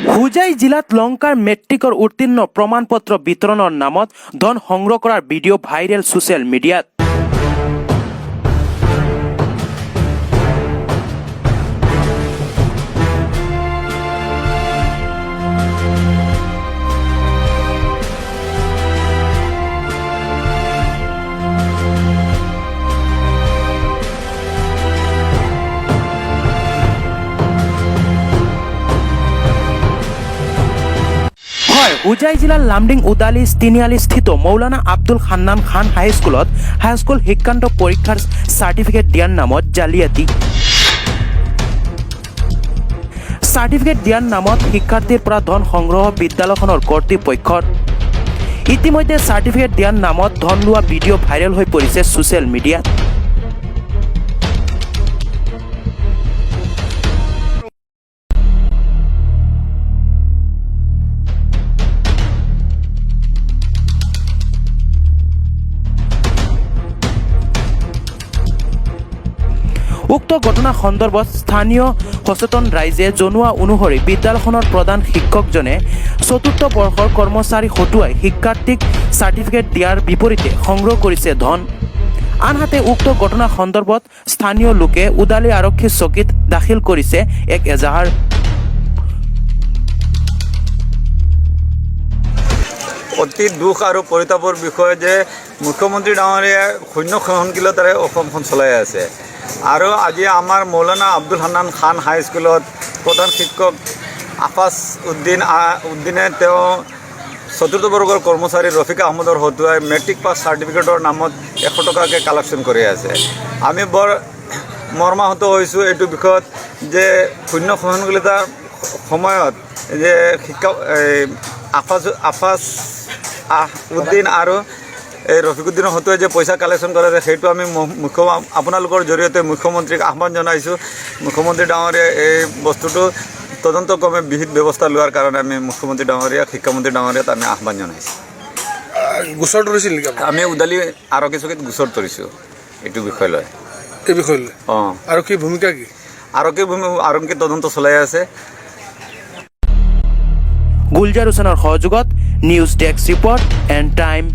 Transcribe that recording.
হোজাই জিলাত লংকাৰ মেট্ৰিকৰ উত্তীৰ্ণ প্ৰমাণ পত্ৰ বিতৰণৰ নামত ধন সংগ্ৰহ কৰাৰ ভিডিঅ' ভাইৰেল ছ'চিয়েল মিডিয়াত। হয়, হোজাই জিলাৰ লামডিং উদালি তিনিআলিস্থিত মৌলানা আব্দুল হান্নান খান হাইস্কুলত হাইস্কুল শিক্ষান্ত পৰীক্ষাৰ চাৰ্টিফিকেট দিয়াৰ নামত জালিয়াতি। চাৰ্টিফিকেট দিয়াৰ নামত শিক্ষাৰ্থীৰ পৰা ধন সংগ্ৰহ বিদ্যালয়খনৰ কৰ্তৃপক্ষৰ। ইতিমধ্যে চাৰ্টিফিকেট দিয়াৰ নামত ধন লোৱা ভিডিঅ' ভাইৰেল হৈ পৰিছে ছ'চিয়েল মিডিয়াত। উক্ত ঘটনা সন্দৰ্ভত স্থানীয় সচেতন ৰাইজে জনোৱা অনুসৰি বিদ্যালয়খনৰ প্ৰধান শিক্ষকজনে চতুৰ্থ বৰ্ষৰ কৰ্মচাৰী হতুৱাই শিক্ষাৰ্থীক চাৰ্টিফিকেট দিয়াৰ বিপৰীতে সংগ্ৰহ কৰিছে ধন। আনহাতে উক্ত ঘটনা সন্দৰ্ভত স্থানীয় লোকে উদালী আৰক্ষী চকীত দাখিল কৰিছে এক এজাহাৰ। অতি দুখ আৰু পৰিতাপৰ বিষয় যে মুখ্যমন্ত্ৰী ডাঙৰীয়াই শূন্য সহনশীলতাৰে অসমখন চলাই আছে আৰু আজি আমাৰ মৌলানা আব্দুল হান্নান খান হাইস্কুলত প্ৰধান শিক্ষক আফাছ উদ্দিনে তেওঁ চতুৰ্থ বৰ্গৰ কৰ্মচাৰী ৰফিক আহমদৰ হতুৱাই মেট্ৰিক পাছ চাৰ্টিফিকেটৰ নামত 100 টকাকৈ কালেকশ্যন কৰি আছে। আমি বৰ মৰ্মাহত হৈছোঁ এইটো বিষয়ত যে শূন্য সহনশীলতাৰ সময়ত যে শিক্ষা এই আফাজ আফাজ উদ্দিন আৰু এই ৰফিকুদ্দিনৰ হতুৱাই যে পইচা কালেকশ্যন কৰে, সেইটো আমি মুখ্য আপোনালোকৰ জৰিয়তে মুখ্যমন্ত্ৰীক আহ্বান জনাইছোঁ। মুখ্যমন্ত্ৰী ডাঙৰীয়াই এই বস্তুটো তদন্তক্ৰমে বিহিত ব্যৱস্থা লোৱাৰ কাৰণে আমি মুখ্যমন্ত্ৰী ডাঙৰীয়াক, শিক্ষামন্ত্ৰী ডাঙৰীয়াক আমি আহ্বান জনাইছোঁ। গোচৰ তৰিছিল নেকি আপুনি? আমি উদালি আৰক্ষী চকীত গোচৰ তৰিছোঁ এইটো বিষয় লৈ। এই বিষয় লৈ? অঁ। আৰক্ষীৰ ভূমিকা কি? আৰক্ষী তদন্ত চলাই আছে। গুলজাৰ হুছেইনৰ সহযোগত news desk report and time.